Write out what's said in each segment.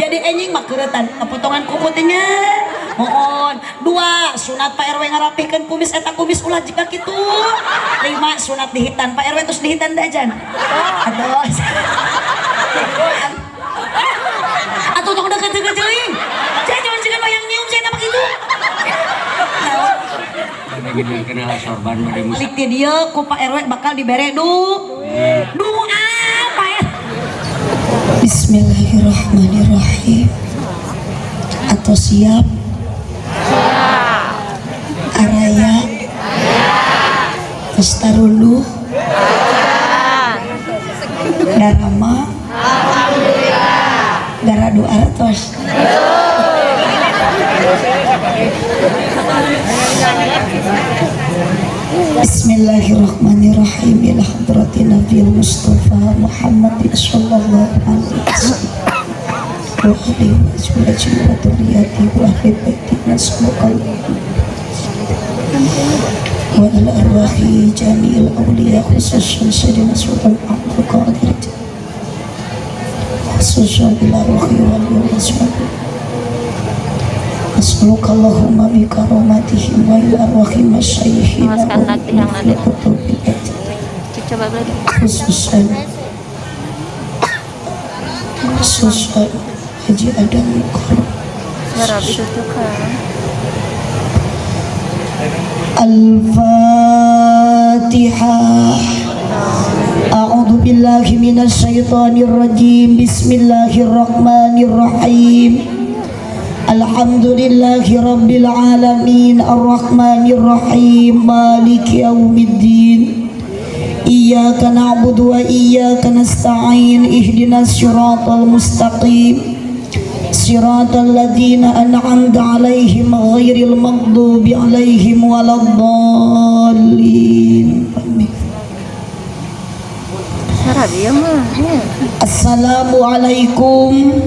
Jadi enjing mah keuretan potongan kuku teh nya. Mohon dua sunat Pak RW ngarapihkeun kumis eta kumis ulah jiga kitu. Lima sunat dihitan Pak RW terus dihitan teh ajan. Aduh. Atuh tong deket-deket teuing. Saya cuma jiga nu yang nyium saya teh kitu. Kena sorban bade musa. Balik ti dieu ku Pak RW bakal dibere doa Pak RW. Bismillahirrahmanirrahim. Atau siap? Araya. Terus taruluh. Darama. Alhamdulillah. Garadu artos. Bismillahirrahmanirrahim. Ila hadrati Nabi Mustafa Muhammad sallallahu alaihi wasallam. Wa alihi wa azwajihi wa dzurriyyatihi wa ahli baitihi wa ala arwahi jami'il awliya khususan sayyidina Sultan Abdul Qadir khususan ila ruhi wal waswabi as'aluka Allahumma bi karomatihim wa ila arwahi masyayikhina Awas kan lagi yang ada. Coba lagi. Khususan khususan Haji Adam Mukarram. Harap itu tuh kan. Al-Fatihah. A'udzu billahi minasy syaithanir rajim. Bismillahirrahmanirrahim. Alhamdulillahi rabbil alamin arrahmanir rahim maliki yaumiddin. Iyyaka na'budu wa iyyaka nasta'in ihdinas siratal mustaqim. Siratal ladzina an'amta 'alaihim ghairil maghdubi 'alaihim waladdallin. Amin. Sarap iya mah. Ya. Assalamualaikum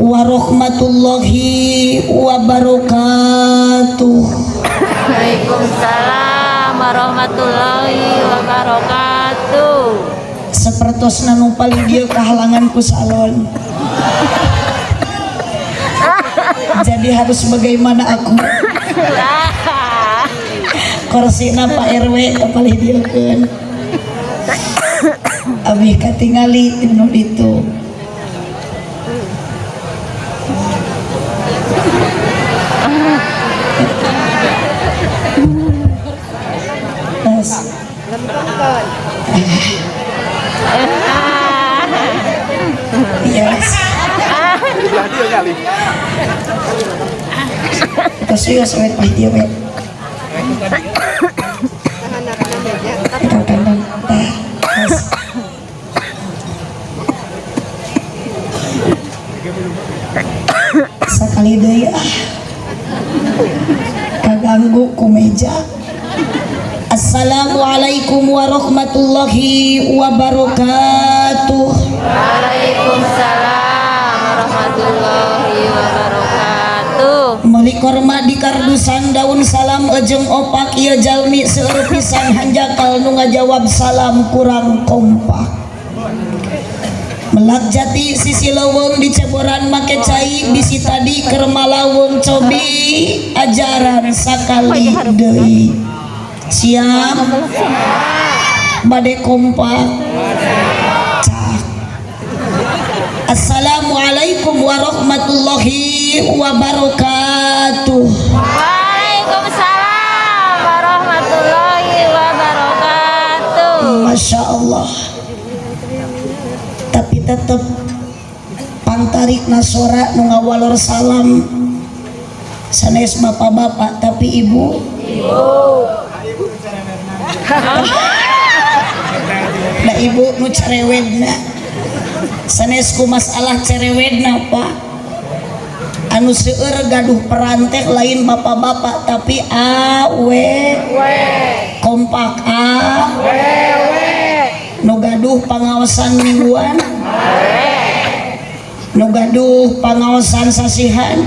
warahmatullahi wabarakatuh. Waalaikumsalam warahmatullahi wabarakatuh. Sepertosna nu paling dieu kahalangan ku salon. Jadi harus bagaimana aku? Korsina Pak RW kapalih dieukeun. Abi katingali nu ditu. Mas. Yes. Terus ya wet pah dia wet. Kita kandang teh. Mas. Sakali deui ah. Kaganggu ku meja. Assalamualaikum warahmatullahi wabarakatuh. Waalaikumsalam warahmatullahi wabarakatuh. Meuli korma di kardusan daun salam ejeng opak ieu jalmi seueur pisan hanjakal nu ngajawab salam kurang kompak. Melak jati sisi leuweung di ceboran make cai bisi tadi keur malawung cobi ajaran sakali deui. Siap? Bade kompak. Cak. Assalamualaikum warahmatullahi wabarakatuh. Waalaikumsalam warahmatullahi wabarakatuh. Masya Allah. Tapi tetep pangtarik nasora nu ngawalor salam sanes bapak-bapak tapi ibu. Da ibu nu cerewetna sanes ku masalah cerewetna Pak. Anu seueur gaduh peran teh lain bapak-bapak tapi awe kompak a nu gaduh pangaosan mingguan, nu gaduh pangaosan sasihan,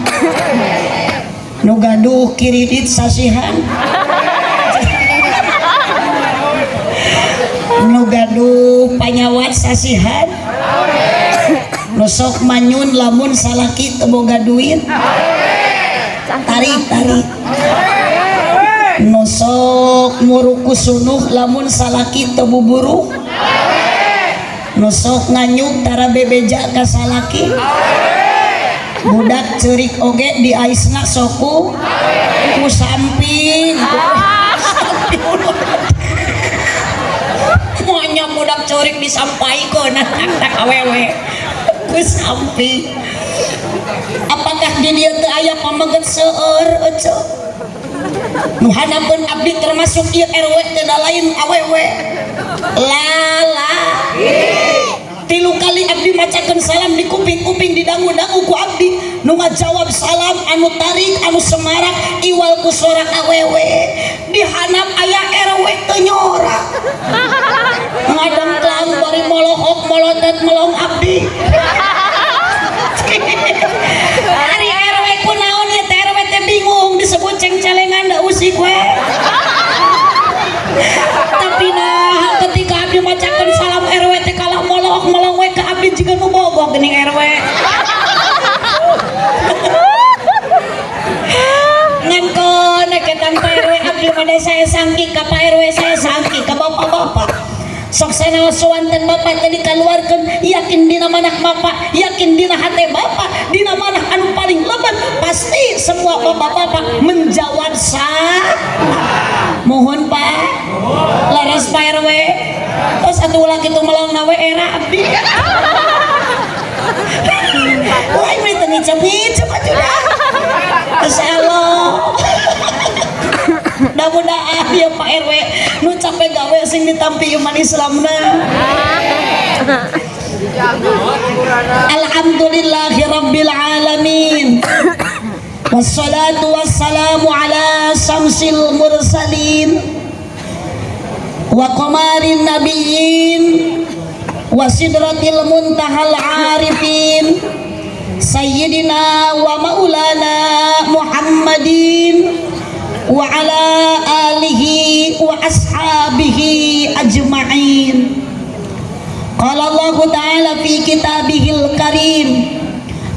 nu gaduh kiridit sasihan, nu gaduh panyawat sasihan, nu Nu sok manyun lamun salaki teu boga duit. Tarik tarik. Nu sok muruku sunuh lamun salaki teu buburuh. Nu sok nganyuk tara bebeja ka salaki. Budak ceurik oge di aisna soku ku samping. Monya budak ceurik disampaikeun tak awewe ku samping. Apakah di dieu teu aya pameget seueur ece? Nu hanapeun abdi termasuk ieu RW teh da lain awewe. Lala. Tilu kali abdi macakeun salam di kuping-kuping didangu-dangu ku abdi. Nu ngajawab salam anu tarik anu semarak iwal ku sorak awewe. Di hanap aya RW teu nyora. Ngadengklang bari molohok molotot melong abdi. Ari RW kunaon ieu teh RW teh bingung disebut cengcelengan da usik we. Tapi nah ketika abdi macakeun salam RW teh kalah molohok melong we ka abdi jiga nu bogoh geuning RW. Ngan kono ketang Pak RW abdi mah saya sangki ka Pak RW saya sangki ka bapak-bapak. Sok sanaos suwanten bapak tadi kaluarkeun yakin dina manah bapak, yakin dina hate bapak, dina manah anu paling lebat pasti semua bapak-bapak menjawab sah. Mohon Pak, laras Pak RW. Terus atuh ulah kitu melong na we era abdi. Wah, ini teu ngicep-ngicep atuh dah. Insyaallah. Mudah-mudahan ya Pak RW nu capek gawe sing ditampi iman Islamna. Alhamdulillahi rabbil alamin. Wassalatu wassalamu ala samsil mursalin wa qamarin nabiyyin wa sidratil muntahal arifin sayyidina wa maulana Muhammadin wa ala alihi wa ashabihi ajma'in. Qala Allahu ta'ala fi kitabihil karim,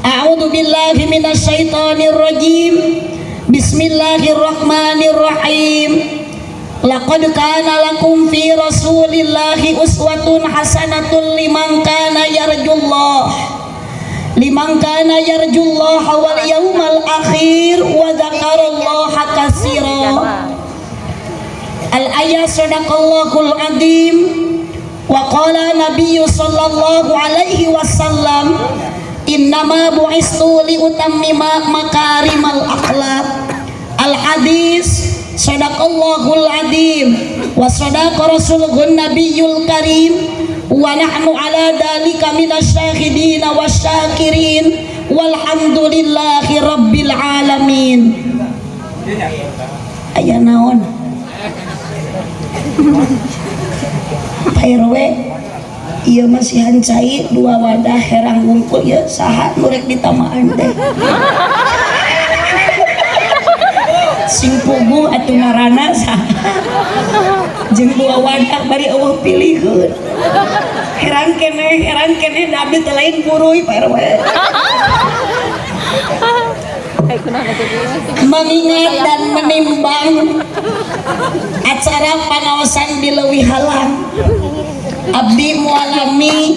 a'udzu billahi minasyaitonir rajim, bismillahirrahmanirrahim. Laqad kana lakum fi rasulillahi uswatun hasanatun liman kana yarjullah liman kana yarjullaha wal yawmal akhir wa dzakarallaha katsira. Al ayat sadaqallahul azim. Wa qala nabiyyu sallallahu alaihi wasallam innama bu'istu li utammima makarimal akhlaq. Al hadis sadaqallahul azim wa sadaqa rasuluhun nabiyyul karim wa nahnu ala dalika minasyahidina wasyakirin walhamdulillahi rabbil alamin. Aya naon Pak RW ieu masihan cai dua wadah herang wungkul ieu saha nu rek ditamaan teh sing puguh atuh ngaranna saha jeung dua wadah bari eueuh pilihkeun herang keneh da abdi teh lain buruy Pak RW. Mengingat dan menimbang acara pangaosan di Leuwi Halang abdi mualami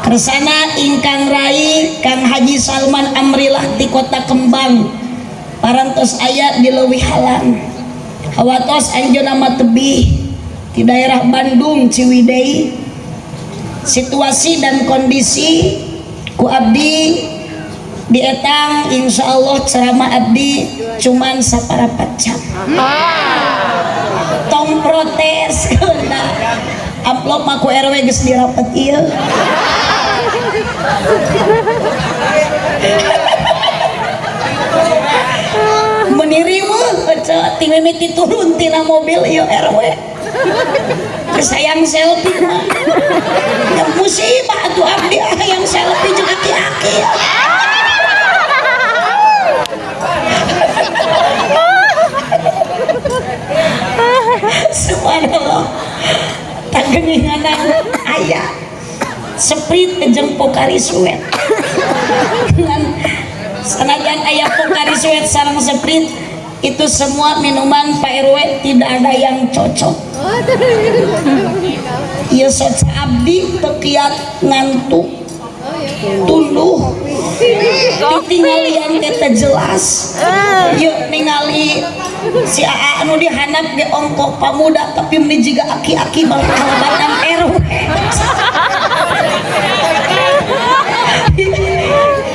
kersana ingkang rai Kang Haji Salman Amrilah di Kota Kembang parantos aya di Leuwi Halang hawatos anjeunna mah tebih di daerah Bandung Ciwidey. Situasi dan kondisi ku abdi dietang insyaallah ceramah abdi cuman saparapat jam. Tong protes keuna amplop mah ku RW geus dirapet ieu. Meuni riweuh ece ti mimiti turun tina mobil ieu RW. Geus hayang selfie mah. Ya musibah atuh abdi hayang selfie jeung aki-aki. Subhanallah, tagenginganan ayah. Sprite jeung Pocari Sweat. Ngan sanajan aya Pocari Sweat sareng Sprite, itu semua minuman Pak RW tidak ada yang cocok. Ieu soca abdi teu kiat ngantuk, tunduh, ditinggalian teh teu jelas. Yuk, ningali si AA anu dihandap ge ongkoh pamuda, tapi meni jiga aki-aki balik kalebatan RW.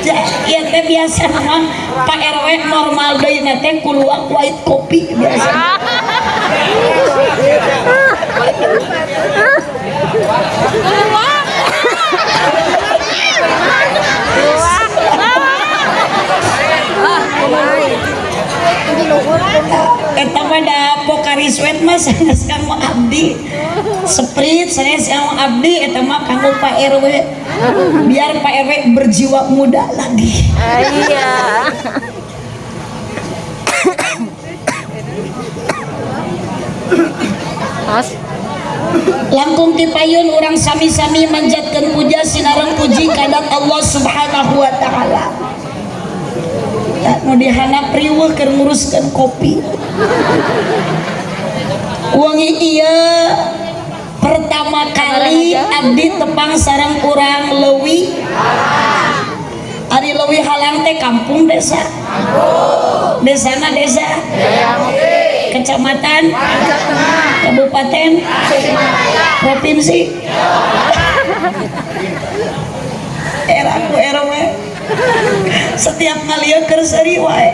Ja, ieu teh biasa mah Pak RW normal deui na teh kuluak white kopi biasa. Eta mah da Pocari Sweat mah sanes kanggo abdi, Sprite sanes kanggo abdi, eta mah kanggo Pak RW, biar Pak RW berjiwa muda lagi. Iya. Mas. Langkung ti payun urang sami-sami manjatkeun puja sinareng puji kadat Allah Subhanahu wa taala. Nu dihandap riweuh keur nguruskeun kopi. Wengi ieu pertama kali abdi tepang sareng urang Leuwi. Ari Leuwi Halang teh kampung desa. Desana desa. Kecamatan, kabupaten, provinsi. Era ku RW. Setiap ngalieu keur seuri wae.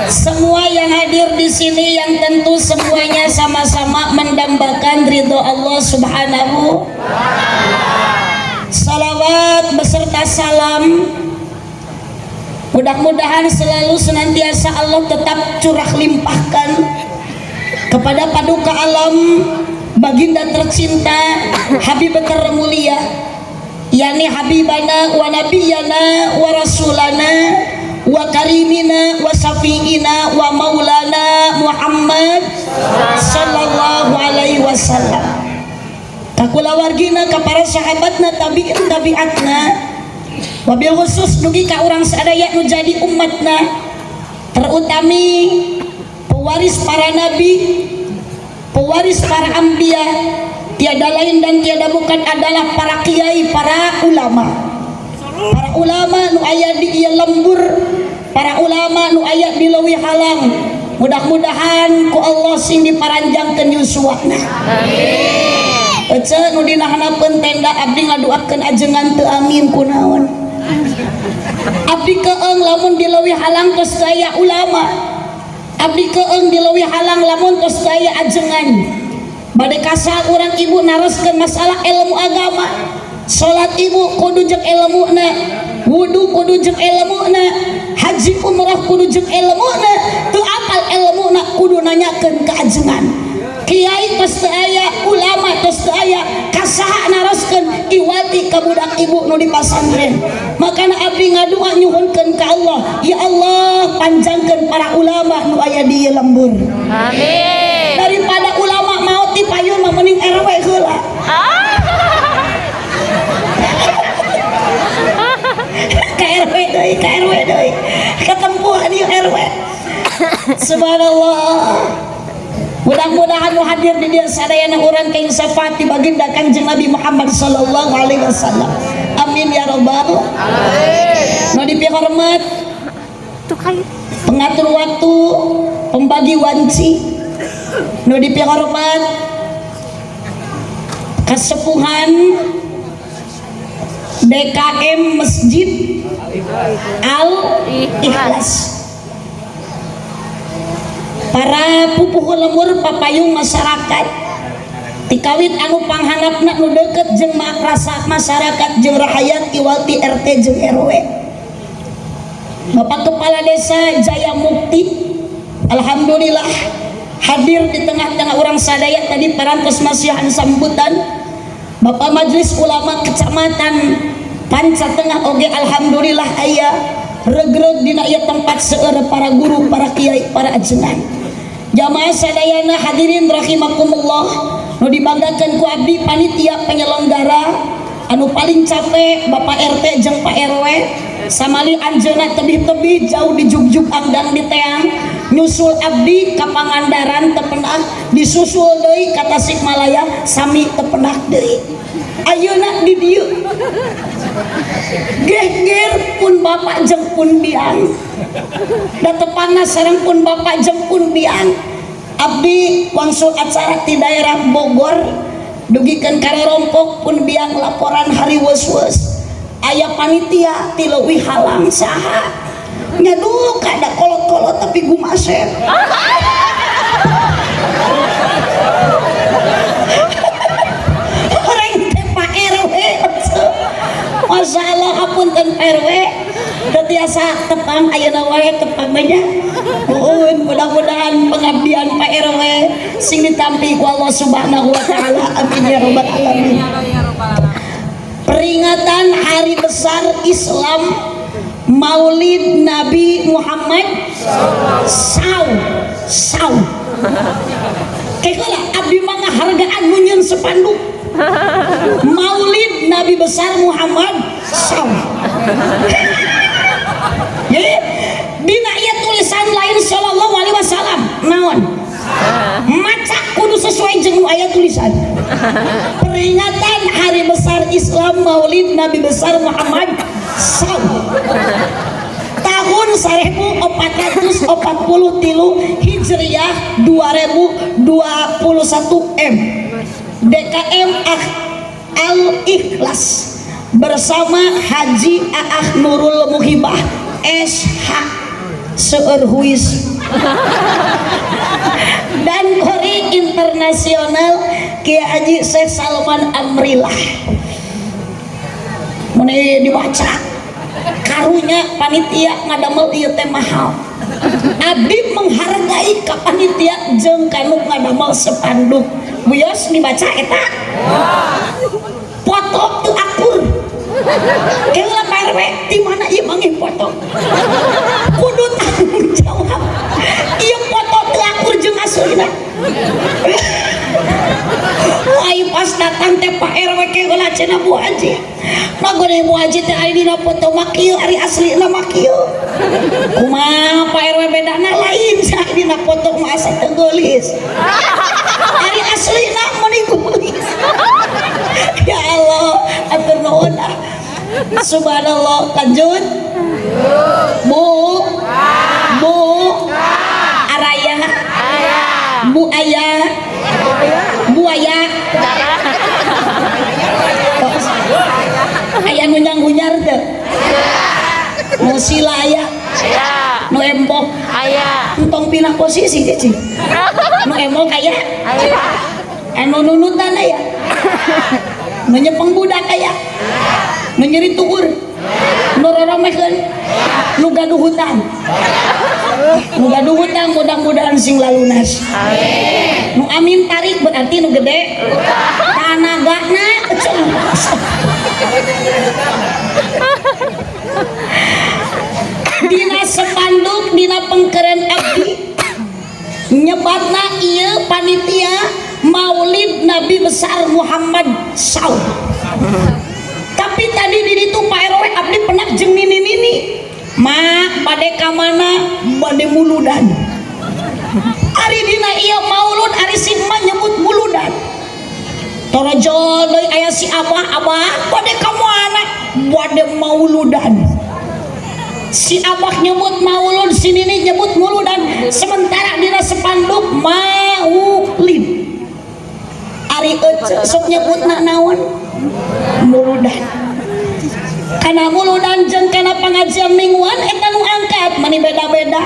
Semua yang hadir di sini yang tentu semuanya sama-sama mendambakan ridho Allah Subhanahu. Salawat beserta salam mudah-mudahan selalu senantiasa Allah tetap curah limpahkan kepada paduka alam baginda tercinta Habib termulia, yakni Habibana wa Nabiyana wa Rasulana wa Karimina wa Syafi'ina wa Maulana Muhammad sallallahu alaihi wasallam. Kakulawargina ka para sahabatna, tabi'in tabi'atna, wabil khusus dugi ka urang sadaya nu jadi umatna, terutami pewaris para nabi, pewaris para anbiya, tiada lain dan tiada bukan adalah para kiai, para ulama. Para ulama nu aya di ieu lembur, para ulama nu aya di Leuwi Halang, mudah-mudahan ku Allah sing diparanjangkeun yuswana. Amin. Ece nu dina handapeun tenda abdi ngaduakeun ajengan teu amin kunaon. Abdi keeng lamun di Leuwi Halang tos teu aya ulama. Abdi keeng di Leuwi Halang lamun tos teu aya ajengan. Bade kasal urang ibu naroskeun masalah ilmu agama. Salat ibu kudu jeung ilmuna, wudu kudu jeung ilmuna, haji umrah kudu jeung ilmuna, teu apal ilmuna kudu nanyakeun ka ajengan. Kiai tos teu aya, ulama tos teu aya, kasaha naroskeun iwati ka budak ibu nu di pasantren. Makana abdi ngadua nyuhunkeun ka Allah, ya Allah panjangkeun para ulama nu aya di ieu lembur. Amin. Daripada ulama maot di payun mah mending RW heula. Ka RW deui, ka RW deui. Katempuhan ieu RW. Subhanallah. Mudah-mudahan nu hadir di dieu sadayana urang keng syafaat ti baginda Kanjeng Nabi Muhammad sallallahu alaihi wasallam. Amin ya rabbal alamin. Nu dipihormat pengatur waktu, pembagi wanci, nu dipihormat kesepuhan DKM Masjid Al Ikhlas, para pupuhu lemur papayung masyarakat tikawit anu panghanapna nu deukeut jeung rasa masyarakat jeung rahayat iwati RT jeung RW. Bapak Kepala Desa Jaya Mukti, alhamdulillah hadir di tengah-tengah orang sadaya tadi parantos masihan sambutan. Bapak Majelis Ulama Kecamatan Panca Tengah oge alhamdulillah aya regreg dina ieu tempat seueur para guru, para kiai, para ajengan. Jamaah sadayana hadirin rahimakumullah, Nu dibanggakeun ku abdi panitia penyelenggara anu paling capek Bapak RT jeung Pak RW samali anjeunna tebih-tebih jauh di jugjug angdang di teang nyusul abdi ka Pangandaran tependak disusul deui ka Tasikmalaya sami tependak deui ayeuna di dieu geger pun bapak jeung pun biang da tepangna sareng pun bapak jeung pun biang. Abdi wangsul acara di daerah Bogor dugikeun ka rompok pun biang laporan hari weus-weus aya panitia ti leuwih halang saha nya duka da kolot-kolot tapi gumasep orang teh Pak RW. Masya Allah, hapunten Pak RW teu tiasa tepang ayeuna wae tepang banyak. Nuhun, mudah-mudahan pengabdian Pak RW sing ditampi ku Allah Subhanahu wa taala, amin ya rabbal alamin. Peringatan Hari Besar Islam Maulid Nabi Muhammad saw saw. Keheula abdi mah ngahargaan nu nyieun spanduk Maulid Nabi Besar Muhammad saw. Jadi dina ieu tulisan lain sallallahu alaihi wasallam naon? Maca kudu sesuai jeung nu aya tulisan. Peringatan Hari Besar Islam Maulid Nabi Besar Muhammad saw tahun 1443 Hijriah 2021 M DKM Al-Ikhlas bersama Haji Aah Nurul Muhibah SH Seueur Huis dan Kori Internasional Kiai Haji Syekh Salman Amrillah. Mun dibaca karunya panitia ngadamel ieu teh mahal. Abdi menghargai ka panitia jeung kanu ngadamel spanduk. Wios dibaca eta foto teu akur. Keula Pak RW di mana ieu manggih foto? Kudu tanggung jawab. Ieu foto teu akur jeung aslina. Ai pas datang teh Pak RW keula cenah Bu Haji. Nah gede Bu Haji teh ari dina foto mah kieu, ari aslina mah kieu. Kumaha Pak RW bedana lain sia dina foto mah asa teu geulis. Ari aslina meni geulis. Ya Allah, atur nuhun ah. Subhanallah, lanjut. Bu. Bu. Araya. Bu Aya. Buaya. Aya nu nyanggunyar teu? Nu sila aya. Nu embok. Entong pindah posisi cicing. Nu embok aya. Anu nunutan aya. Nu nyepeng budak aya. Nu nyeri tuur. Nu roromekeun. Nu gaduh hutang. Nu gaduh hutang mudah-mudahan sing lalunas. Nu amin tarik berarti nu gede. Tanagana eceng. Dina spanduk dina pengkeren abdi nyebatna ieu panitia Maulid Nabi Besar Muhammad saw. Tapi tadi di ditu Pak RW abdi pernah jeung nini-nini. Mak bade ka mana? Bade muludan. Ari dina ieu maulud ari si emak nyebut muludan. Torojol deui aya si abah, abah bade ka mana? Bade mauludan. Si abah nyebut maulud, si nini nyebut muludan. Sementara dina spanduk maulid. Ari ece sok nyebutna naon? Muludan. Kana muludan jeung kana pengajian mingguan eta nu angkat mani beda-beda.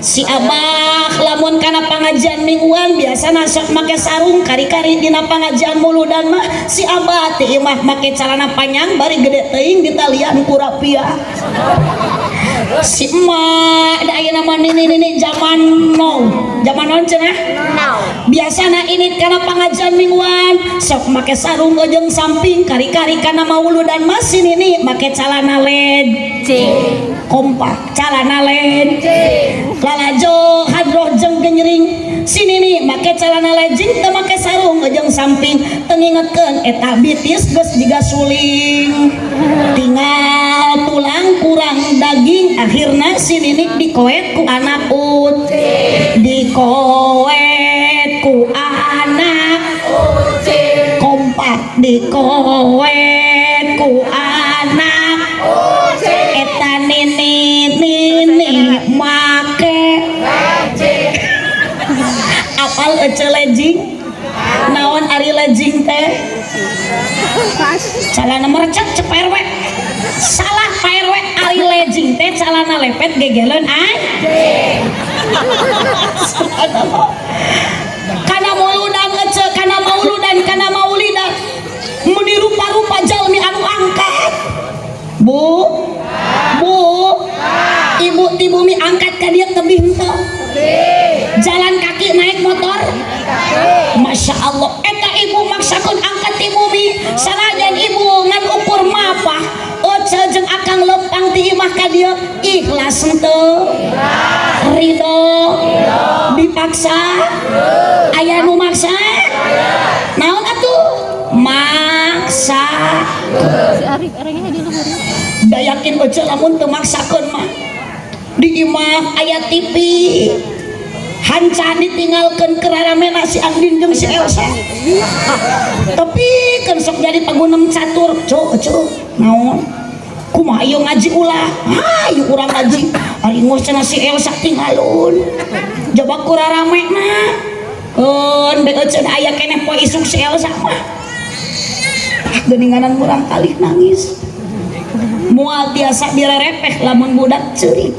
Si abah lamun kana pengajian mingguan biasana sok make sarung kari-kari dina pengajian muludan mah si abah teh imah make calana panjang bari gede teuing ditalian ku rapia. Si emak da ayeuna mah nini-nini zaman now. Zaman naon cenah? Now. Biasana ini kana pangajian mingguan sok make sarung jeung samping kari-kari kana mauludan masih nini make calana led Cing. Kompak calana led lalajo hadroh jeung genyering si nini make calana legging teu make sarung jeung samping teu ngingetkeun eta bitis geus jiga suling tinggal tulang kurang daging. Akhirna si nini dikoet ku anak dikoet ku anak kompak dikoet ku anak eta nini nini make apal ece legging naon ari legging teh calana merecet. Cek Pak RW salah. Pak RW, ari legging teh calana lepet gegeleun ay. Subhanallah, kana muludan ece, kana mauludan, kana maulidan meni rupa-rupa jalmi anu angkat. Bu, bu, ibu ti bumi angkat ka dieu tebih henteu? Jalan kaki, naik motor? Masya Allah, eta ibu maksakeun angkat ti bumi sanajan ibu ngan ukur mapah. Oce jeung akang lempang ti imah ka dieu ikhlas henteu? Ridho? Dipaksa? Aya nu maksa? Naon atuh maksa? Si Arif orangnya di luhur. Da yakin oce lamun teu maksakeun mah di imah aya TV hanca ditinggalkeun keraramena si Andin jeung si Elsa. Tapi kan sok jadi pagunem catur. Cuk, cuk, naon, kumaha ieu ngaji ulah? Hayu urang ngaji. Ari ngos cenah si Elsa tinggalun jaba kuraramena. Keun be eceun aya keneh poe isuk si Elsa mah. Ah, geuninganan murang kalih nangis. Moal tiasa direrepeh lamun budak ceurik.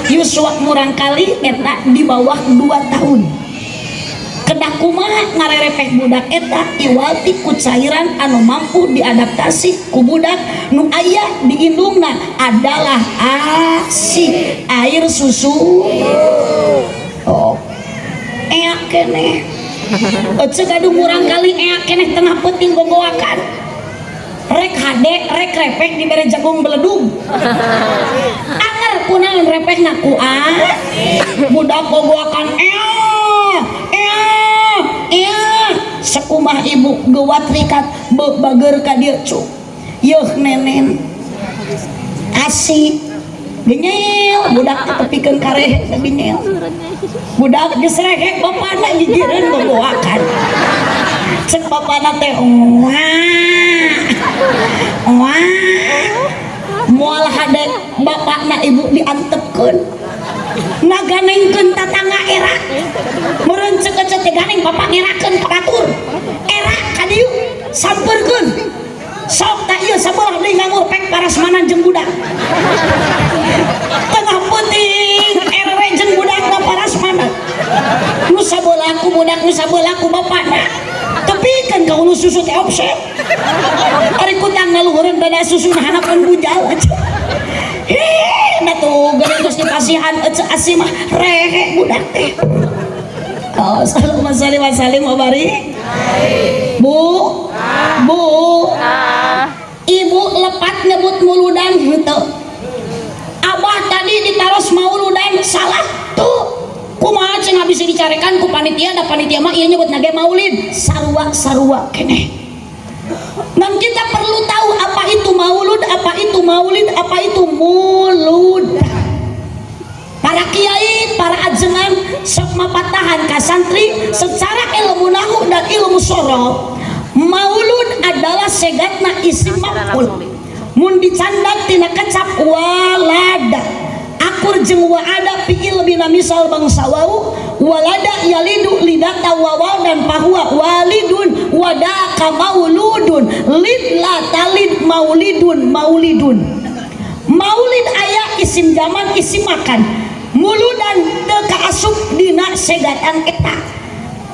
Yuswa murang kali eta di bawah 2 tahun kedah kumaha ngarerepeh budak eta? Iwati ku cairan anu mampu diadaptasi ku budak. Nu aya di indungna adalah ASI, air susu. Oh, eak keneh ece gaduh murang kali eak keneh tengah peuting gogoakan. Rek hade rek repek dibere jagung beledug anger. Kunaon repekna? Ku ah budak gogoakan ea ea ea. Sakumah ibu gewat rikat bager ka dieu cuk yeuh nenen asi genyel budak teh tepikeun ka rehe genyel budak geus rehe bapana gigireun gogoakan. Cek bapana teh wah wah moal hade bapakna. Ibu diantepkeun ngaganengkeun tatangga era meureun. Cek cek teh ganeng bapak ngerakeun ka batur era ka dieu sampeurkeun sok tak ieu sabelah deui nganggur pek parasmanan jeung budak tengah peuting. RW jeung budak na parasmanan, nu sabelah ku budak, nu sabelah ku bapakna. Tepikeun ka hulu susu teh offset. Ari kutang ngaluhureun dana susu hanapan bujal. Heh, nah tuh geuning geus dipasihan ece asi mah rehe budak teh. Oh, sallallahu alaihi wasallam wa barik. Bu, bu, ibu lepat nyebut muludan henteu? Abah tadi ditaros mauludan salah tuh. Kumaha cenah bisa dicarekan ku panitia? Da panitia mah ieu nyebut nage maulid sarua sarua keneh. Dan kita perlu tahu apa itu maulud, apa itu maulid, apa itu mulud. Para kiai, para ajengan sok mapatahan ka santri secara ilmu nahu dan ilmu sorof. Maulud adalah segatna isim maf'ul. Mun dicandak tina kecap walada. Akur jeung wa'ada fi'il bina misal bangsa wau walada yalidu lidata wawaw dan fahuwa walidun wadaka mauludun lid la talid maulidun maulidun. Maulid aya isim zaman, isim makan. Muludan teu kaasup dina segatan eta.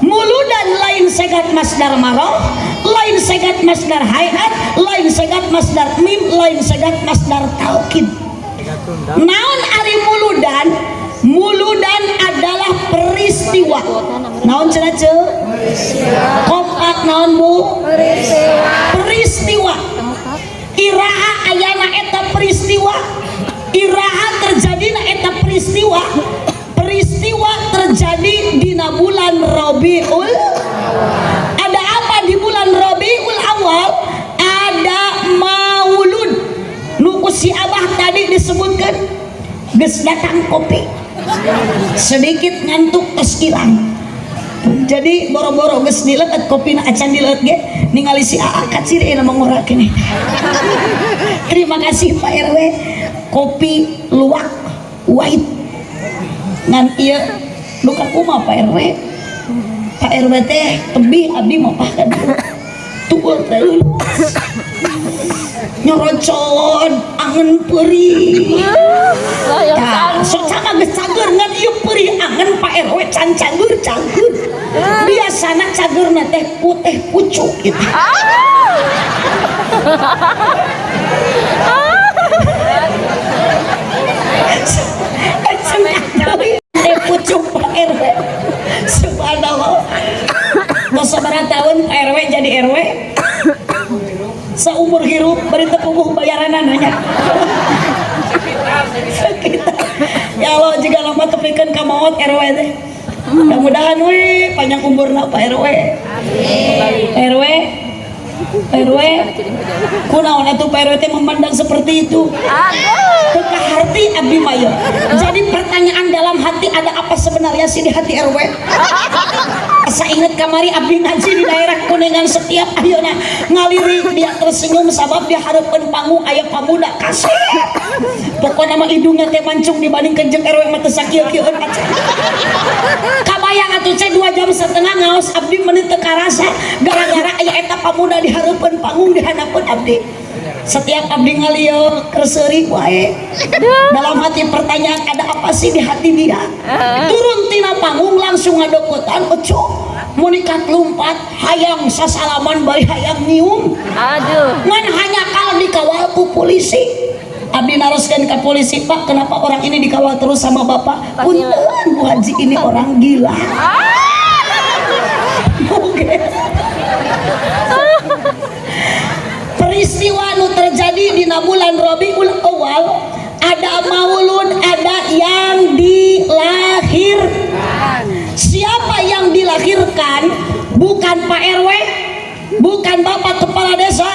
Muludan lain segat masdar maroh, lain segat masdar hayat, lain segat masdar mim, lain segat masdar taukid. Naon ari muludan? Muludan adalah peristiwa. Naon cenah, Ceu? Kompak, naon, Bu? Peristiwa. Iraha ayana eta peristiwa? Iraha terjadina eta peristiwa? Peristiwa terjadi dina bulan Rabiul. Ada apa di bulan Rabiul Awal? Ada maulud nu ku si Abah tadi disebutkan. Geus datang kopi, sedikit ngantuk tos hilang. Jadi boro-boro geus dileut kopi na acan dileut ge ningali si Aa kaciri na mangora keneh. Terima kasih, Pak RW, kopi luwak white. Ngan ieu luka kumaha, Pak RW? Pak RW teh tebih, abdi mah pahkan tuul teh lulus nyorocon angen perih. Tah, sok sama geus cager, ngan ieu perih angen Pak RW can cager cager. Biasana cagerna teh putih pucuk gitu. Teh pucuk, Pak RW. Subhanallah. Tos sabaraha tahun Pak RW jadi RW? Seumur hirup bari teu puguh bayaranan nya. Sekitar. Ya Allah, jika lama tepikeun ka maot RW teh. Mudah-mudahan we panjang umurna Pak RW. Amin. RW, RW, kunaon atuh Pak RW teh memandang seperti itu? Teu kaharti abdi mah ieu. Jadi pertanyaan dalam hati, ada apa sebenarnya sih di hati RW? Asa inget kamari abdi ngaji di daerah Kuningan, setiap ayeuna ngalirik dia tersenyum sabab di hareupeun panggung aya pamuda kasep. Pokokna mah hidungnya teh mancung dibandingkeun jeung RW mah teu sakieu-kieueun acan. Kabayang atuh ce, 2,5 jam ngaos abdi meuni teu karasa gara-gara aya eta pamuda di hareupeun panggung, di handapeun abdi. Setiap abdi ngalieu kerseri wae. Dalam hati pertanyaan, ada apa sih di hati dia? Turun tina panggung langsung ngadeukeutan, oco munikat lumpat hayang sasalaman bari hayang nyium. Aduh. Ngan hanya kalau dikawal ku polisi. Abdi naroskeun ke polisi, "Pak, kenapa orang ini dikawal terus sama Bapak?" "Punten, Bu Haji, ini orang gila." Oke. Peristiwa nu terjadi di bulan Rabiul Awal ada maulud, ada yang dilahir. Siapa yang dilahirkan? Bukan Pak RW, bukan Bapak Kepala Desa.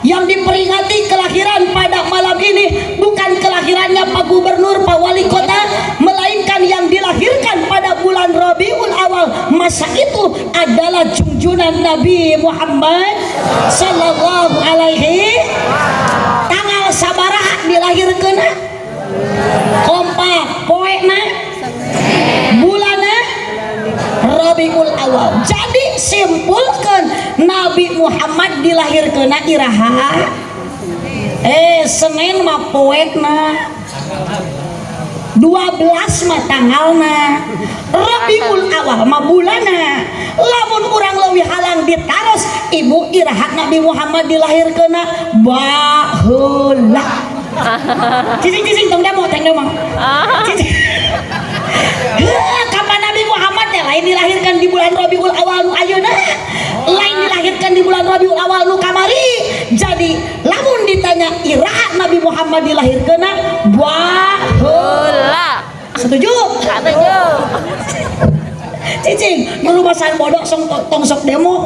Yang diperingati kelahiran pada malam ini bukan kelahirannya Pak Gubernur, Pak Wali Kota, melainkan yang dilahirkan pada bulan Rabiul Awal masa itu adalah junjunan Nabi Muhammad Sallallahu Alaihi. Tanggal sabaraha dilahirkeun? Kompak, poena, bulana Rabiul Awal. Jadi simpulkan, Nabi Muhammad dilahirkeun iraha? Senin mah poena, 12 mah tanggalna, Rabiul Awal mah bulana. Lamun urang leuwih halang ditaros, "Ibu, iraha Nabi Muhammad dilahirkeun?" Baheula. Cicing, cicing, tong demo, tong demo. Cicing. Heuh, kapan Nabi Muhammad teh lain dilahirkan di bulan Rabiul Awal nu ayeuna, lain dilahirkan di bulan Rabiul Awal nu kamari. Jadi lamun ditanya iraha Nabi Muhammad dilahirkeun, baheula. Heula. Setuju? Setuju. Cicing, nu lumasan bodoh song tong sok demo.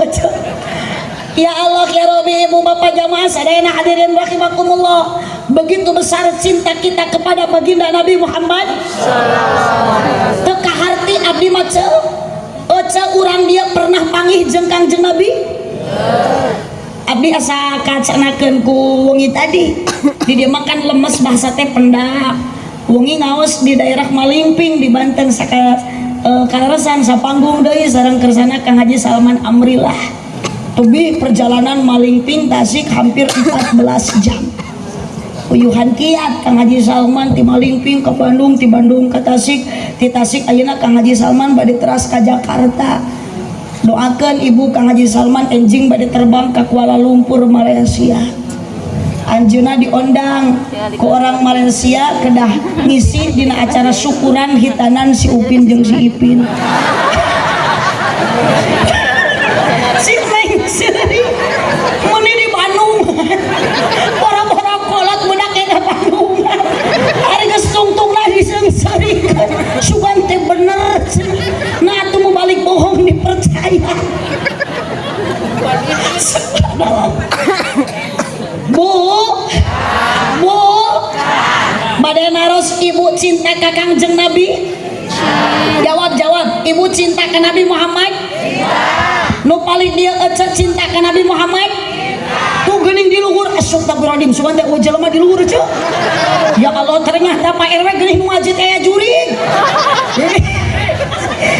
Ya Allah ya Rabbi, ibu bapak jamaah sadayana hadirin rahimakumullah. Begitu besar cinta kita kepada baginda Nabi Muhammad. Teu kaharti abdi mah, ceu. Ece, urang dia pernah panggih jeung Kangjeng Nabi? Abdi asa kacanakeun ku wengi tadi. Di dieu mah kan lemes, bahasa teh pendak. Wengi ngaos di daerah Malingping di Banten, saka kaleresan sapanggung deui sareng kersana Kang Haji Salman Amrillah. Tebih perjalanan Malingping Tasik hampir 14 jam. Uyuhan kiat Kang Haji Salman ti Malingping ke Bandung, ti Bandung ke Tasik, ti Tasik ayeuna Kang Haji Salman bade teras ka Jakarta. Doakan ibu, Kang Haji Salman enjing bade terbang ke Kuala Lumpur, Malaysia. Anjeunna diondang ku orang Malaysia, kedah ngisi dina acara syukuran hitanan si Upin jeung si Ipin. Si Neng Seri meni di Bandung, boro-boro kolot budak ka Bandung. Ari geus tungtungna diseungseurikeun, sugan teh bener. Nah, atuh mau balik bohong dipercaya. Subhanallah. Bu, Bu, bade naros, Ibu cinta ka Kangjeng Nabi? Jawab, jawab. Ibu cinta ka Nabi Muhammad? Nu paling dia ece cinta ka Nabi Muhammad? Tuh geuning di luhur, astagfirullahaladzim, sugan teh euweuh jelema di luhur ece. Ya Allah, ternyata Pak RW geuning nu ngaji teh aya jurig.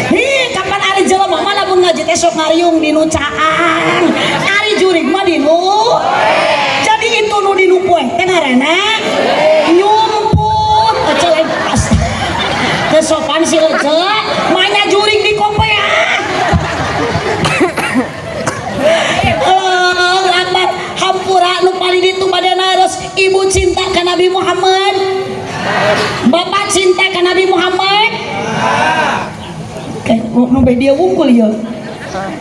Hi, kapan ari jelema mah lamun ngaji teh sok ngariung di nu caang. Ari jurig mah di nu. Jadi itu nu di nu poe teh ngaranna nyumput. Ece lain pas. Teu sopan si ece, manya jurig di kopea. Allahu Akbar. Hampura, nu paling ditu bade naros, Ibu cinta ka Nabi Muhammad? Bapak cinta ka Nabi Muhammad? Kayak nu dia wungkul ya.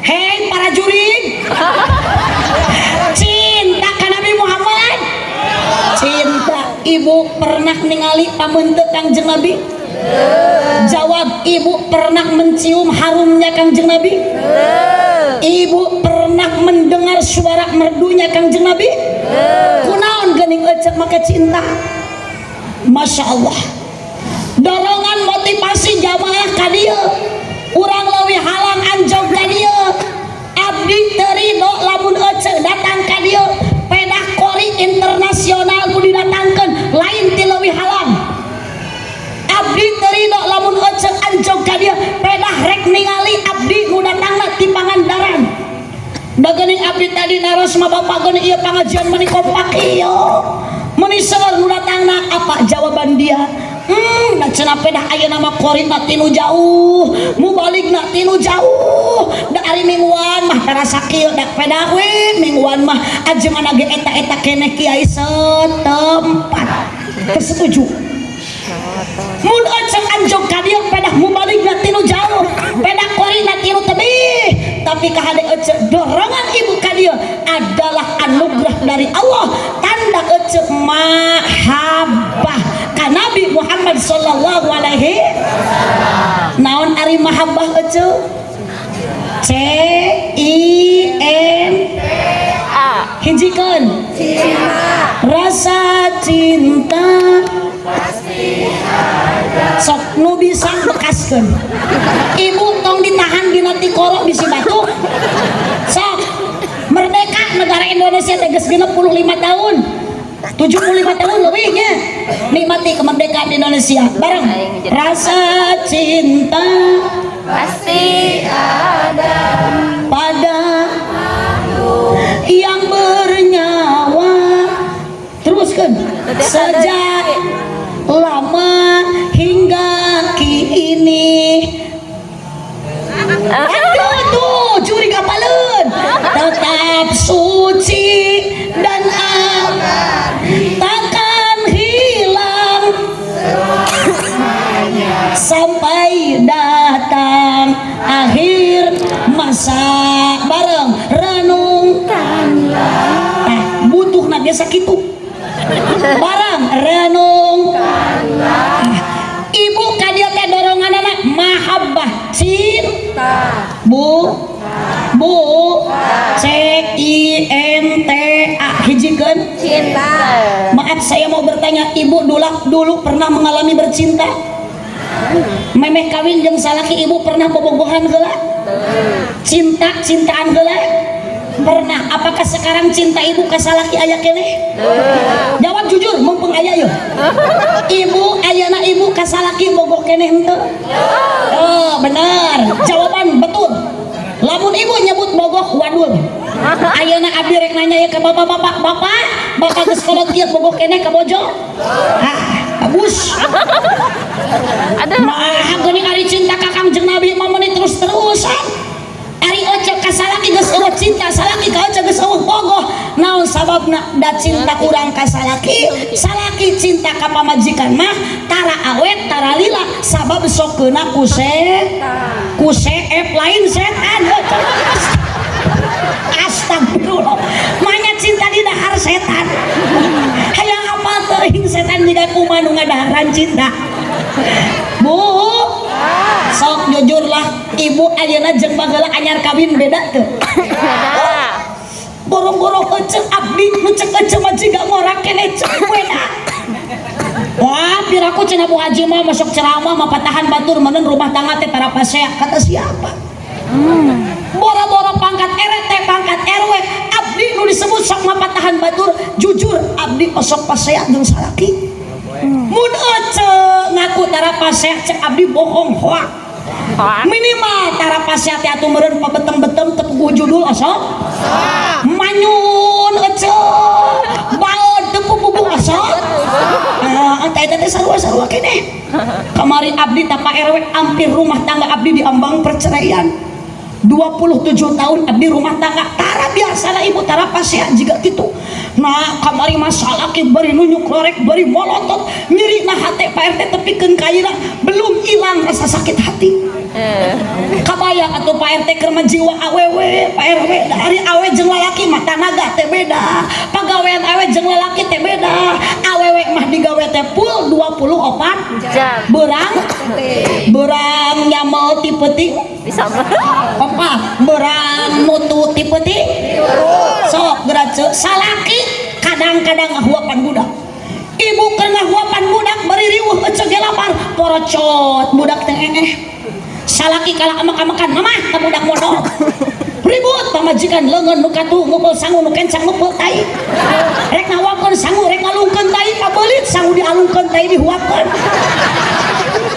Hei para jurig, cinta ka Nabi Muhammad? Cinta. Ibu pernah ningali pameunteu Kangjeng Nabi? Jawab, Ibu pernah mencium harumnya Kangjeng Nabi? Ibu pernah mendengar suara merdunya Kangjeng Nabi? Kunaon geuning ecek make cinta? Masya Allah. Dorongan motivasi jamaah ka dieu. Urang leuwih halang anjog ka dieu. Abdi teu ridho lamun ece datang ka dieu. Pedah kori internasional nu didatangkeun lain ti leuwih halang. Abdi teu ridho lamun ece anjog ka dieu. Pedah rek ningali abdi nu datangna ti Pangandaran. Da geuning abdi tadi naros mah, Bapak, geuning ieu pangajian meuni kompak ieu. Meuni seueur nu datangna, apa jawaban dia? Nah, cenah pedah ayeuna mah korina tinu jauh, mubaligna tinu jauh. Da ari mingguan mah tarasa kieu, da pedah we mingguan mah ajengan ge eta-eta keneh kiai setempat. Teu setuju. Mun eceng anjog ka dieu pedah mubaligna tinu jauh, pedah korina tinu tebih, tapi kahade ece dorongan ibu ka dieu adalah anugerah dari Allah, tanda ece mahabbah ka Nabi Muhammad sallallahu alaihi. Naon ari mahabbah ece? C I N A. Hijikeun. Cinta. Rasa cinta sok nu bisa bekaskeun. Ibu tong ditahan dina tikoro, bisi batuk. Sok, merdeka negara Indonesia teh geus 65 tahun, 75 tahun lebihnya. Nikmati kemerdekaan Indonesia bareng. Rasa cinta pasti ada pada yang bernyawa, teruskan, sejak lama hingga kini. Aduh, tuh jurig apaleun, tetap suci dan abadi, takkan hilang sampai datang akhir masa. Bareng, renungkanlah. Tah, butuh biasa kitu. Bareng, renung. Ah, ibu ka dieu teh doronganana mahabbah, cinta. Bu, Bu, C I N T A, hijikeun. Cinta. Maaf, saya mau bertanya, Ibu dulu dulu pernah mengalami bercinta? Memeh kawin jeung salaki ibu pernah bobogohan heula? Cinta cintaan heula? Pernah. Apakah sekarang cinta ibu ka salaki aya keneh? Jawab jujur, mumpung aya yeuh. Ibu, ayana ibu ka salaki bogoh keneh henteu? Oh, benar. Jawaban betul. Lamun ibu nyebut bogoh, wadul. Ayeuna abdi rek nanya ya ke bapak-bapak, bapak, bapak geus kolot kieu bogoh keneh ka bojo? Ah, bagus. Ada. Mah geuning ari cinta ka Kangjeng Nabi mah meuni terus-terusan. Ari ece ka salaki geus euweuh cinta, salaki ka ece geus euweuh bogoh. Naon sababna? Da cinta kurang ka salaki, salaki cinta ka pamajikan mah tara awet, tara lila, sabab sok keuna ku ku seep, lain setan. Astagfirullah, manya cinta di dahar setan. Hayang apa teuing setan jiga kumaha nu ngadaharan cinta. Bu, sok jujurlah, ibu ayeuna jeung baheula anyar kawin beda teu? Beda. Boro-boro ece, abdi nu cek ece mah jiga ngora keneh, cek beda. Wah, piraku cenah Bu Haji mah masuk ceramah mah patahan batur meureun rumah tangga teh tara pasea. Kata siapa? Boro-boro pangkat RT, pangkat RW, abdi nu disebut sok mapatahan batur, jujur abdi osok pasea jeung salaki. Mun ece ngaku tara pasea, cek abdi bohong, hoak. Minimal tara pasea teh atuh meureun pabetem-betem teu puguh judul osok. Manyun ece, baeud teu puguh osok. Ah, eta eta teh sarua-sarua keneh. Kamari abdi ta Pak RW hampir rumah tangga abdi diambang perceraian. 27 tahun abdi rumah tangga tara biasa lah ibu, tara pasea jiga gitu. Nah, kamari masalah ki bari nunjuk lorek, bari molotot, nyeri nah hate Pak RT tepikeun ka ayeuna belum hilang rasa sakit hati. Kabayang atuh Pak RT keur mah jiwa awewe Pak RW, ari awe jeung lalaki mah tanaga teh beda, pagawean awe jeung lalaki teh beda. Awewe mah digawe teh full 24 Jam. Berang berang nyamel ti peuting Bisa. 4, berang nutu ti peuting sok gerace. Salaki kadang-kadang ngahuapan budak, ibu keur ngahuapan budak bari riweuh, ece ge lapar, porocot budak teh engeh. Salaki kalah amak-amakan mama ka budak modal, ribut pamajikan leungeun nu katuh ngumpul sangu, nu kencang ngumpul tai, rek ngahuapkeun sangu, rek ngalungkeun tai, pabelit sangu dialungkeun, tai dihuapkeun.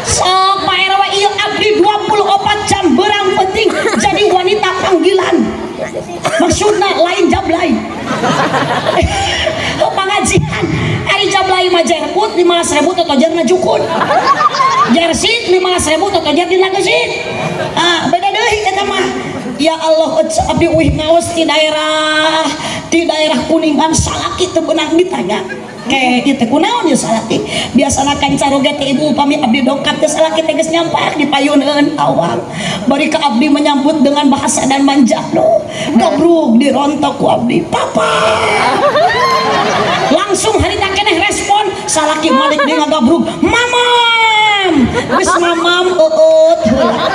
Sok Pak RW, ieu abdi 24 jam berang penting jadi wanita panggilan, maksudna lain jablay. Oh, pengajian ari jablay mah jerput 15.000, totojerna jukun jersey 15.000, totojer dina gesit. Ah, beda deui eta mah. Ya Allah, ece, abdi uih ngaos di daerah Kuningan, salaki teu beunang ditanya ke ieu teh kunaon ya salaki. Biasana kan caroge teh ibu, upami abdi dongkap teh salaki teh geus nyampak di payuneun awang, bari ka abdi menyambut dengan bahasa dan manja no gabrug dirontok ku abdi, "Papa!" Langsung harita keneh respon salaki malik dia ngagabrug, "Mamam!" Geus mamam eueut heula.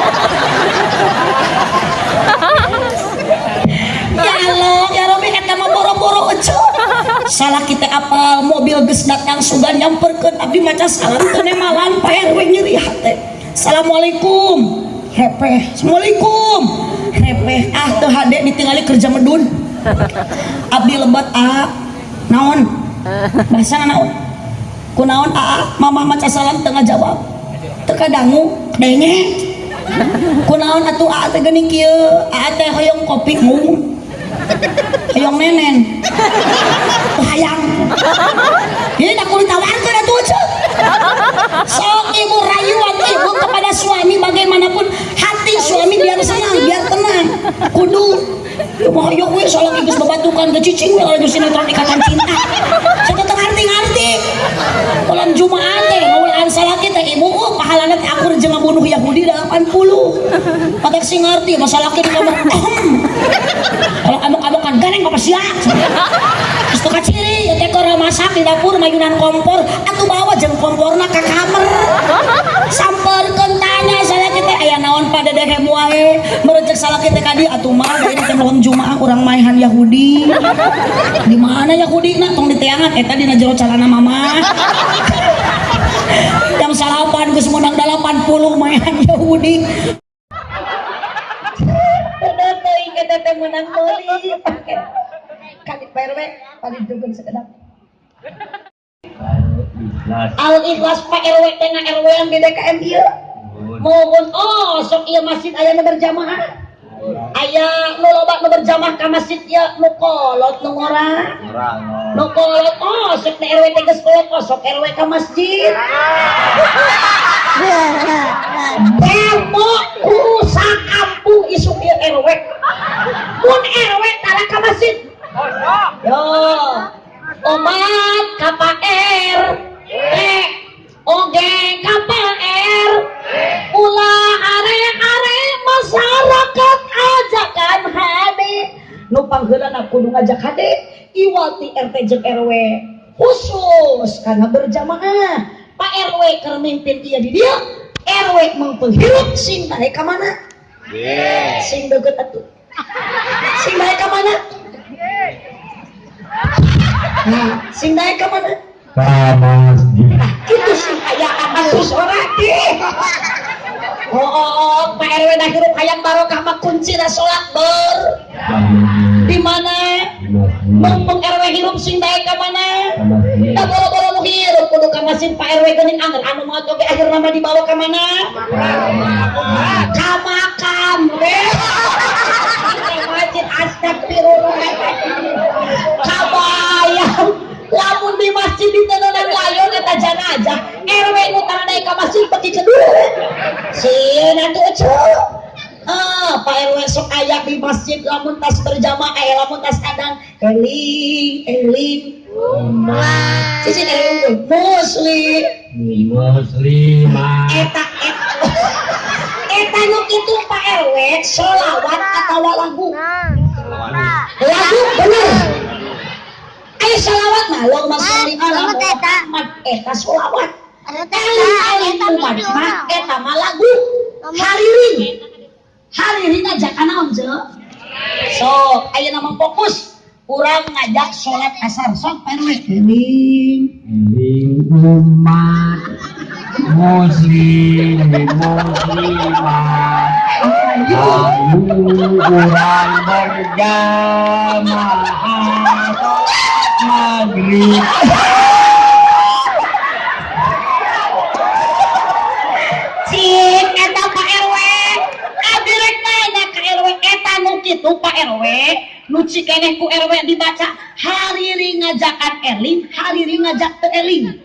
Ya Allah, ya Rabbi, eta mah boro-boro ece. Salaki teh apal mobil geus datang sugan nyamperkeun abdi maca salam teu nemalan Pak RW, nyeri hate. Assalamualaikum. Repeh. Assalamualaikum. Repeh. Ah, teu hade ditingali kerja medun. Abdi lebat, "A, naon?" Bahasa naon? "Kunaon aa, mamah maca salam teu ngajawab." "Teu kadangu, denge." "Kunaon atuh aa teh geuning kieu?" "Aa teh hoyong kopi." "Ngung. Hoyong nenen." "Teu hayang." Ini aku ditawarkan atuh ece. Sok ibu, rayuan ibu kepada suami, bagaimanapun hati suami biar senang, biar tenang. Kudu ya mah hoyong we salaki geus babatukan ke cicing we lagi sinetron Ikatan Cinta. Saya teu ngarti-ngarti. Bulan Jumaat teh ngaulaan salaki teh ibu, pahalana teh akur jeung ngabunuh Yahudi 80. Patek sing ngarti masalah salaki di ngomong ahem. Kalau amuk-amukan gareng apa sia? Geus teu kaciri ya teh keur masak di dapur mayunan kompor atuh bawa jeung komporna ka kamar. Samperkeun tanya salaki teh, "Aya naon Pak Dedeh heboh wae?" Meureun cek salaki teh ka dieu, "Atuh mah da ini teh malam Jumaah urang maehan Yahudi." "Di mana Yahudi na? Tong diteangan eta dina jero calana mama." Jam 9 geus menang 80 maehan Yahudi. Udah teuing eta teh menang meuli. Kali Pak RW paling dugem sekedap. Ikhlas. Al Ikhlas Pak RW teh RW yang di DKM ieu. Mohon, oh sok ieu masjid aya nu berjamaah. Aya nu loba nu berjamaah ka masjid ieu, nu kolot nu ngora. Orang. Nu kolot, oh sok teh RW teh geus kolot, oh sok RW ka masjid. Demo ku sakampung isuk ieu RW. Mun RW tara ka masjid. Yo, omat ka Pak RT, oge ka Pak R, ulah are-are masyarakat ajakan hade. Nu pangheulana kudu ngajak hade, iwati RT jeung RW khusus karena berjamaah. Pak RW keur mimpin ieu di dieu, RW mengpenghirup sing daek ka mana? Sing deukeut atuh. Sing daek ka mana? Nah, sing daek ka mana? Ka masjid. Nah, kitu sing aya kasus orati. Oh, Pak RW dah hirup hayang barokah mah kuncina salat ber. Di mana? Mumpung RW hirup sing daek ka mana? Da boro-boro nu hirup kudu ka masjid Pak RW geuning anger anu maot oge akhirna mah dibawa ka mana? Ka makam we. Ka masjid, astagfirullah. Kabayang lamun di masjid diteuneunan layon eta janazah RW nu tara daek ka masjid beki kedua sieun atuh ece. Ah, Pak RW sok aya di masjid lamun tas berjamaah, eh, lamun tas adan eling eling sisi eling muslim. Muslimah. Eta eta eta nu kitu Pak RW sholawat atawa lagu? Lagu bener. Ayo sholawat mah Allahumma sholli ala Muhammad, eta sholawat. Eling eling umat mah eta mah lagu. Hariring hariring ngajak naon je? Sok ayeuna mah fokus urang ngajak sholat asar. Sok Pak RW, eling. Eling umat muslim muslimah, Ayo. Ayo urang berjamaah sholat maghrib. Cik eta Pak RW, abdi rek nanya ka RW eta nu kitu Pak RW nu cikeneh ku RW dibaca hariri ngajakan eling, hariri ngajak teu eling,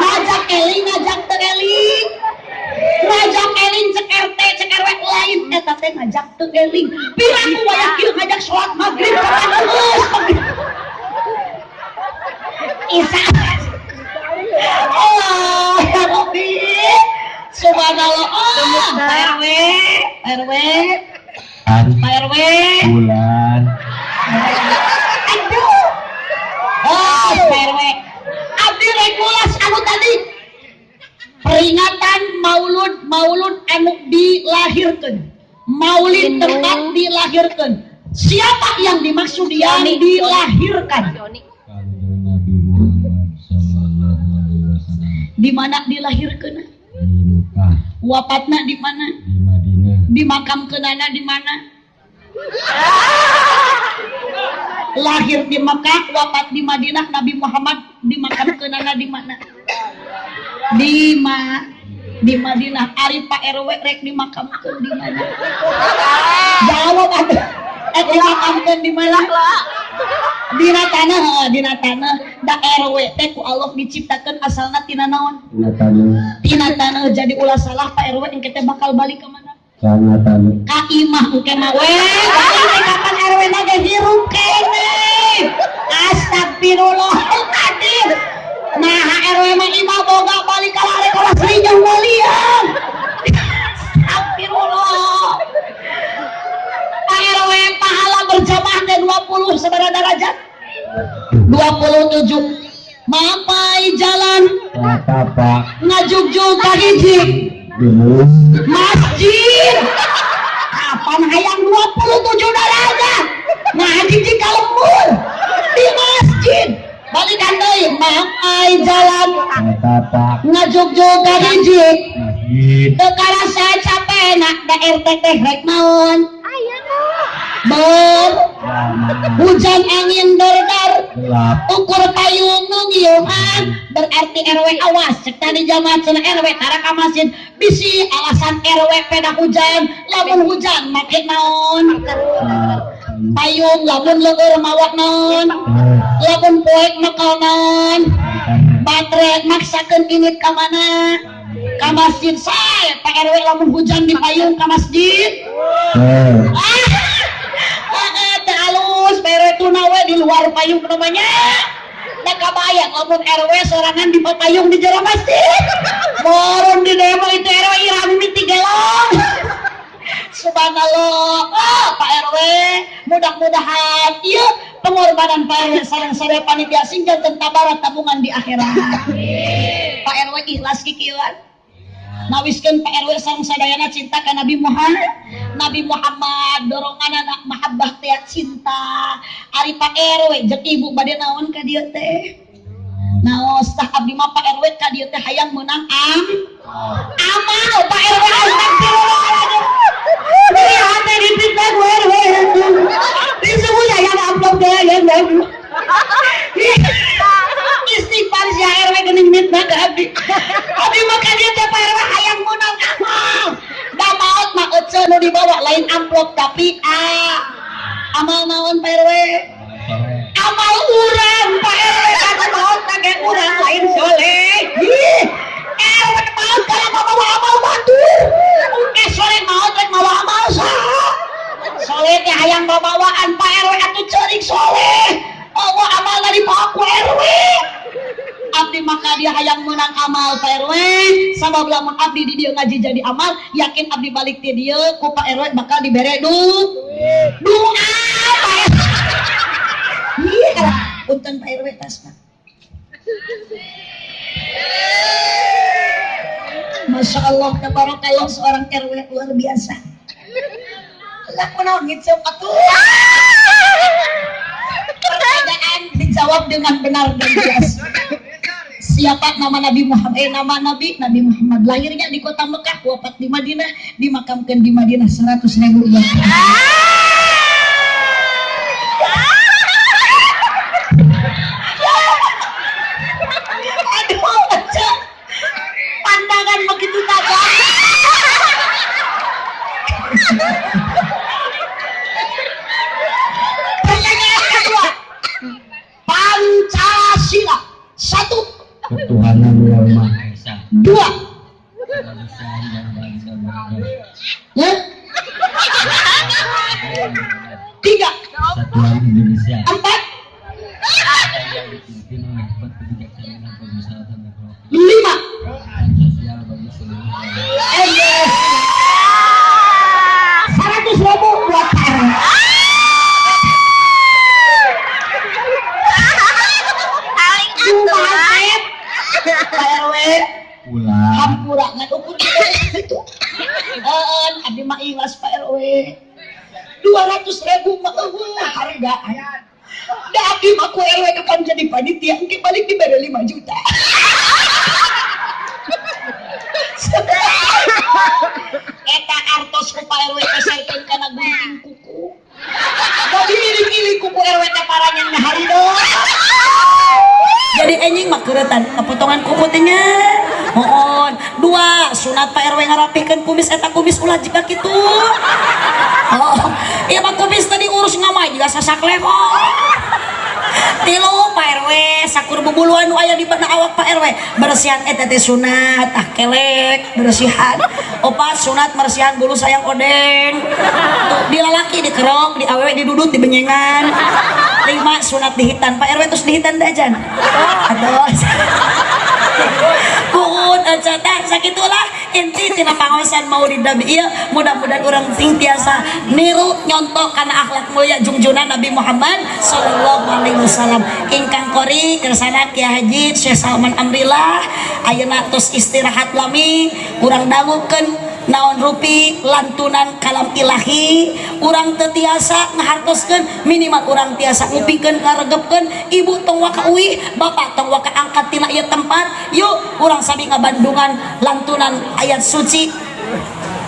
ngajak eling, ngajak teu eling, ngajak eling cek RT cek RW lain eta teh ngajak teu eling. Piraku wayah kieu ngajak sholat maghrib kapan geus maghrib Isa. Allah ya Rabbi, subhanallah. Oh, Pak RW, RW, Pak RW. Bulan. Aduh, oh, Pak RW, abdi rek ngulas anu tadi peringatan maulud, maulud anu dilahirkan, maulid tempat dilahirkan. Siapa yang dimaksud yang dilahirkan? Kanjeng Nabi Muhammad Sallallahu Alaihi Wasallam. Di mana dilahirkan? Di Mekah. Wafatna di mana? Di Madinah. Dimakamkeunana di mana? Lahir di Mekah, wafat di Madinah, Nabi Muhammad dimakamkeunana di mana? Di Madinah. Ari Pak RW rek dimakamkeun di mana? Jawab atuh. Rek dimakamkeun di mana? Dina tanah, heuh, dina tanah. Da RW teh ku Allah diciptakeun asalna tina naon? Tina tanah. Tina tanah. Jadi ulah salah Pak RW, engke teh bakal balik ke mana? Kana tanah. Ka imah engke mah we. Balik teh kapan RW na ge hirup keneh. Astagfirullahaladzim. Nah, RW mah imah boga balik ka lare kawas rinyong malian. Astagfirullah. Pak RW pahala berjamaah teh 20 sabaraha derajat? 27. Mampai jalan Tapak. Ngajugjug ka hiji Gunung. Masjid. Kapan hayang 27 derajat? Nah, hiji ka lembur di masjid. Balikan deui, mampai jalan Tapak. Ngajugjug ka hiji Masjid. Teu karasa capek nak da RT teh rek naon? Ber Jamaah. Hujan angin dordar Gelap. Ukur payung nungiuhan berarti RW awas cek tadi jamaah cenah RW tara ka masjid bisi alasan RW peda hujan. Lamun hujan make naon? Payung. Lamun leueur mawa naon? Lamun poek makal naon? Baterai. Maksakeun indit ka mana? Ka masjid. Sae Pak RW lamun hujan di payung ka masjid. Ah. Keluar payung namanya. Da kabayang lamun RW sorangan di payung di jero masjid. Moron di demo itu RW ira mimiti gelong. Subhanallah. Ah, Pak RW, mudah-mudahan ieu pengorbanan Pak RW sareng sadaya panitia sing janten tabarat tabungan di akhirat. Pak RW ikhlas kikieuan. Nawiskeun Pak RW sareng sadayana cinta ka Nabi Muhammad. Nabi Muhammad dorongan anak mahabbah teh cinta. Ari Pak RW jeung ibu bade naon ka dieu teh? Naos tah abdi mah Pak RW ka dieu teh hayang meunang amal Pak RW, astagfirullahaladzim. Dari hati dipitnah ku RW. Disebut hayang amplop teh hayang. Istighfar si RW geuning mitnah ka abdi. Abdi mah ka dieu teh Pak RW hayang meunang amal. Da maot mah eceu nu dibawa lain amplop tapi amal naon, Pak RW? Amal urang, Pak RW, anu maot ge urang lain soleh. Ih, RW maot kalau mau bawa amal batur. Engke soleh maot rek mawa amal saha? Soleh teh hayang babawaan Pak RW atuh ceurik soleh. Allah amalna dibawa ku RW. Abdi maka dia hayang menang amal, Pak RW, sabab lamun abdi di dieu ngaji jadi amal, yakin abdi balik ti dieu ku Pak RW bakal dibere doa Pak RW. Ih, punten Pak RW, tasna. Masya Allah, tabarakallah, seorang RW luar biasa. Lah, kunaon ngiceup atuh? Pertanyaan dijawab dengan benar dan jelas. Siapa nama Nabi Muhammad? Nama Nabi Nabi Muhammad lahirnya di kota Mekah, wafat di Madinah, dimakamkan di Madinah. 100 ribu buat. Aduh, aja. Pandangan begitu tajam. Pertanyaan kedua. Pancasila. Satu, Ketuhanan yang Maha Esa. Dua, Kemanusiaan dan bangsa bangsa. Ya? Tiga, Kesatuan Indonesia. Empat, Yang dipimpin oleh kebijaksanaan, permusyawaratan dan perwakilan lima. Dan sosial bagi seluruh rakyat. 100 ribu buat Pak RW. Paling Dua atuh. Asep, Pak RW, Ulah. Hampura ngan ukur itu. Heeh, abdi mah ikhlas, Pak RW. 200 ribu mah eueuh harga. Da abdi mah ku RW kapan jadi panitia engke balik dibere 5 juta. Eta artos ku Pak RW peserkeun kana gunting kuku. Da diiling-iling kuku RW teh paranyang harido. Jadi enjing mah keuretan kapotongan kuku teh nya. Mohon dua sunat Pak RW ngarapihkeun kumis eta kumis ulah jiga kitu. Oh, iya mah kumis tadi urus ngamai juga sasak leho. Tilu, Pak RW, sakur bubuluan nu aya di bana awak Pak RW bersihan eta teh sunat, ah kelek bersihan. Opat, sunat bersihan bulu sayang odeng. Tuh, di lalaki dikerok, di awewe didudut dibenyengan. Lima, sunat dihitan Pak RW, terus dihitan teh ajan. Aduh. Puhun aja tah sakitulah inti tina pangaosan Maulid Nabi ieu. Mudah-mudahan urang sing tiasa niru nyontoh kana akhlak mulia jungjunan Nabi Muhammad sallallahu alaihi wasallam. Ingkang kori kersana Kiai Haji Syekh Salman Amrillah ayeuna tos istirahat lami. Urang dangukeun naon rupi lantunan kalam ilahi. Urang teu tiasa ngahartoskeun, minimal urang tiasa ngupingkeun, ngaregepkeun. Ibu tong waka uih, bapak tong waka angkat tina ieu tempat. Yuk urang sami ngabandungan lantunan ayat suci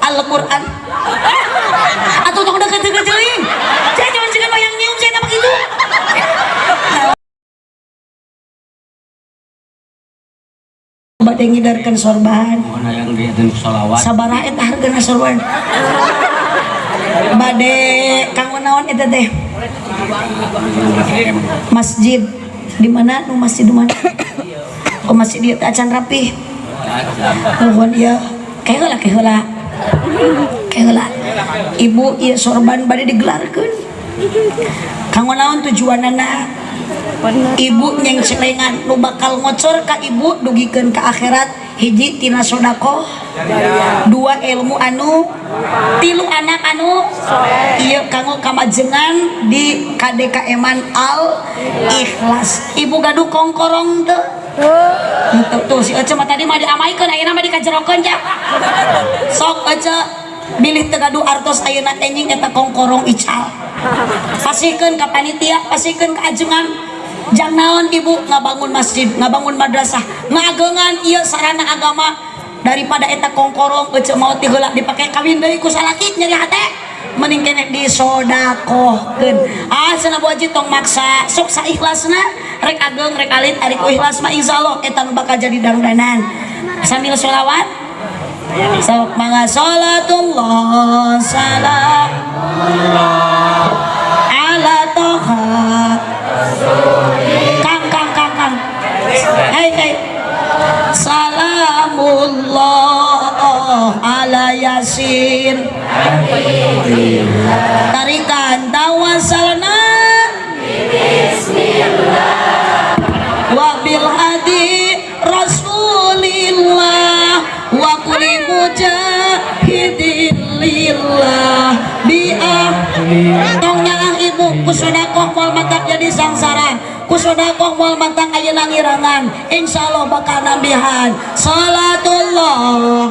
Al-Qur'an. Atuh tong deket-deket teuing. Saya cuma juga yang nyium saya tak begitu. Bade ngidarkeun sorban. Mohon yang diatur sholawat. Sabaraha eta hargana sorban? Bade kanggo naon eta teh? Masjid di mana nu masjid di mana? Oh, masjid dieu teh acan rapih. Nuhun ieu. Keheula, keheula. Keheula. Ibu, ieu sorban bade digelarkeun. Kanggo naon tujuanana? Ibu nyengcelengan nu bakal ngocor ka ibu dugikeun ka akhirat, hiji tina sodakoh, dua ilmu anu, tilu anak anu iya, kanggo kamajengan di KDKM Al Ikhlas. Ibu gaduh kongkorong teu? Henteu. Tuh si Ece mah tadi mah diamaikeun, ayeuna mah dikajerokeun ja. Sok Ece, bilih teu gaduh artos ayeuna, enjing eta kongkorong ical, pasihkeun ka panitia, pasihkeun ka ajengan. Jang naon, ibu? Ngabangun masjid, ngabangun madrasah, ngagengan ieu sarana agama. Daripada eta kongkorong Ece maot ti heula dipake kawin deui ku salaki, nyeri hate, mending keneh disodakohkeun. Ah, cenah Bu Haji, tong maksa. Sok saikhlasna, rek ageng rek alit, ari ku ikhlas mah insyaallah eta nu bakal jadi dangdanan. Sambil sholawat, sok mangga. Salatullah salam ala toha. Kang, kang, kang, kang, hei, hei. Salamullah ala yasin. Tarikan tawasalna wa bil hadi rasulillah wa kulli mujahidin lillah bi'ah. Tong nyaah, ibu. Ku sodakoh moal matak jadi sangsara, ku sodakoh moal matak ayeuna ngirangan, insyaallah bakal nambihan. Salatullah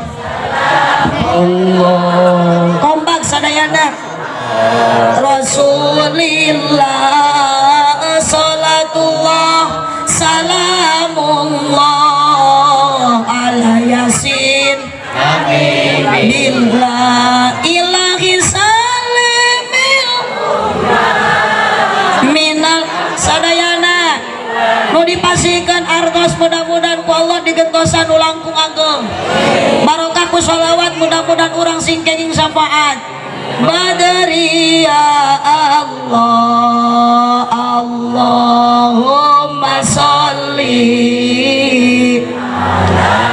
Allah. Kompak sadayana. Rasulillah, salatullah salamullah ala yasin billah ilahi salimil minal. Sadayana nu dipasihkeun artos, mudah-mudahan ku Allah digentosan nu langkung ageng. Barokah ku sholawat, mudah-mudahan urang sing kenging syafaat badri. Ya Allah, Allahumma sholli.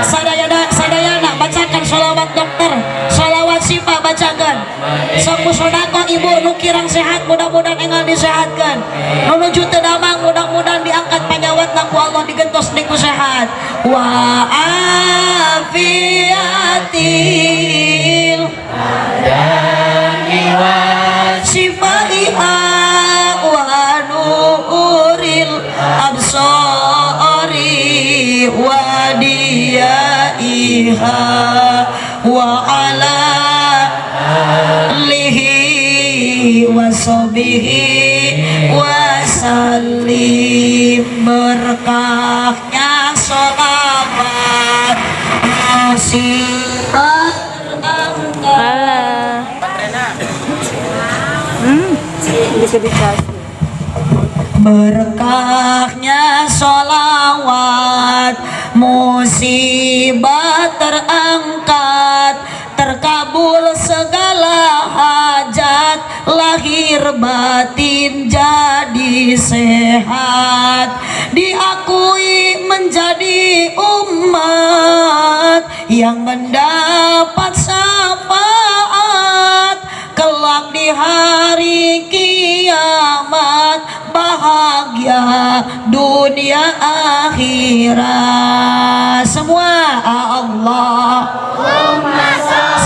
Sadayana, sadayana bacakan sholawat dokter, sholawat sifa, bacakan. Sok ku sodakoh, ibu, nu kirang sehat mudah-mudahan enggal disehatkan, nu nuju teu damang mudah-mudahan diangkat panyawat ku Allah, digentos niku sehat wa afiatil sifaiha wa nuril absari wa diyaiha wa ala alihi wa sahbihi wa sallim. Berkahnya sholawat, musibah terangkat. Alah. Hindi ka dikasih. Berkahnya sholawat, musibah terangkat, terkabul segala hajat, lahir batin jadi sehat, diakui menjadi umat yang mendapat syafaat kelak di hari kiamat, bahagia dunia akhirat semua. Allah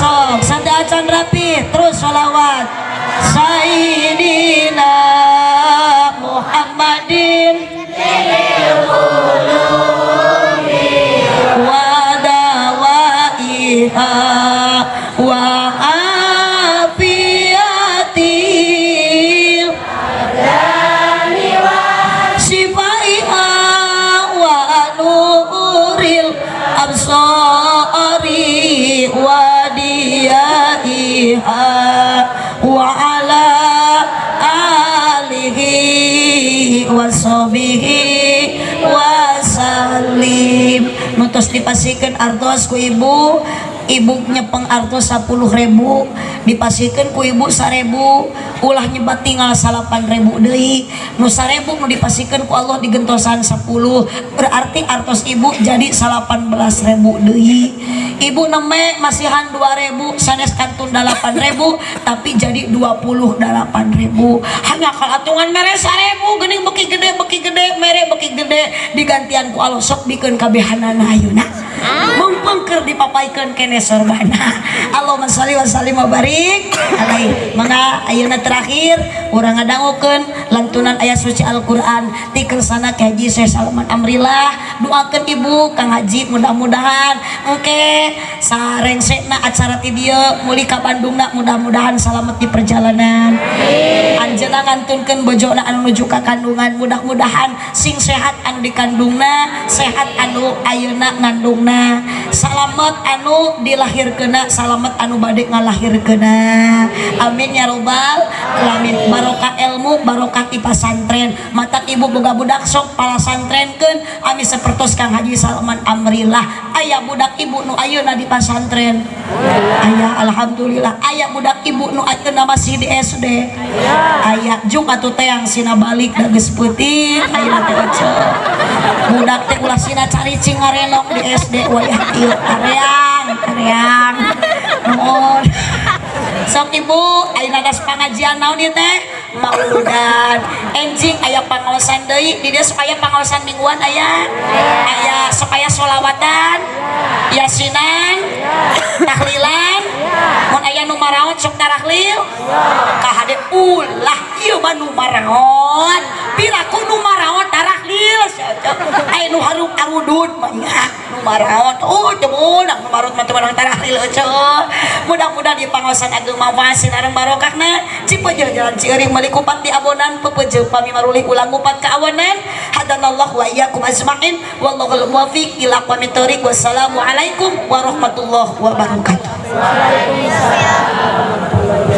sok santai acan rapi, terus sholawat Sayyidina Muhammadin wa dawaiha wa afiatil shifaiha wa nuril absari wa diyaiha wa ala alihi wa sahbihi wa salim. Nu tos dipasihkeun artos ku ibu, ibu nyepeng artos 10.000, dipasihkeun ku ibu 1.000. Ulah nyebat tinggal 8.000 deui. Nu 1.000 nu dipasikeun ku Allah digentosan 10. Berarti artos ibu jadi 18.000 deui. Ibu neme masihan 2.000 sanes kantun 8.000 tapi jadi 28.000. Hanya kalau atungan mere 1.000 geuning beki gede mere beki gede digantian ku Allah sok bikeun kabehanana ayeuna. Mumpung keur dipapaikeun kene sorbana. Allahumma sholli wa sallim wa barik alaihi. Mangga ayeuna terakhir urang ngadangukeun lantunan ayat suci Al-Qur'an ti kersana Ki Haji Syekh Salman Amrillah. Doakeun ibu Kang Haji mudah-mudahan engke sarengsekna acara ti dieu muli ka Bandungna mudah-mudahan salamet di perjalanan. Anjeunna ngantunkeun bojona anu nuju ka kandungan mudah-mudahan sing sehat anu dikandungna, sehat anu ayeuna ngandungna, salamet anu dilahirkeuna, salamet anu bade ngalahirkeuna. Amin ya robbal alamin. Barokah ilmu, barokah ti pasantren. Matak ibu boga budak sok palasantrenkeun ami sapertos Kang Haji Salman Amrillah. Aya budak ibu nu ayeuna di pasantren. Aya alhamdulillah. Aya budak ibu nu ayeuna masih di SD. Aya jung atuh teang sina balik da geus peuting ayeuna teh oce. Budak teh ulah sina caricing ngarenok di SD wayah ieu areang areang. Nuhun. Sok ibu ayeuna das pangajian naon ieu teh? Mauludan. Enjing aya pangaosan deui di dieu sok aya pangaosan mingguan aya. Aya sok aya solawatan, yasinan, tahlilan. Mun aya nu maraot sok tarahlil. Kahade ulah ieu mah nu maraot. Piraku nu maraot tarahlil. Aya nu harum arudud mah nya nu maraot. Oh teu meunang nu maraot mah teu meunang tarahlil euceuh. Mudah-mudahan di pangaosan ageng manfaat sinareng barokahna. Cipeujeuh jalan Cieuring meuli kupat di abonan pepeujeuh pami marulih ulang ngupat ka awanan. Hadanallahu wa iyyakum ajmain wallahul muwaffiq ila aqwamit thoriq. Wassalamualaikum warahmatullahi wabarakatuh. Waalaikumsalam.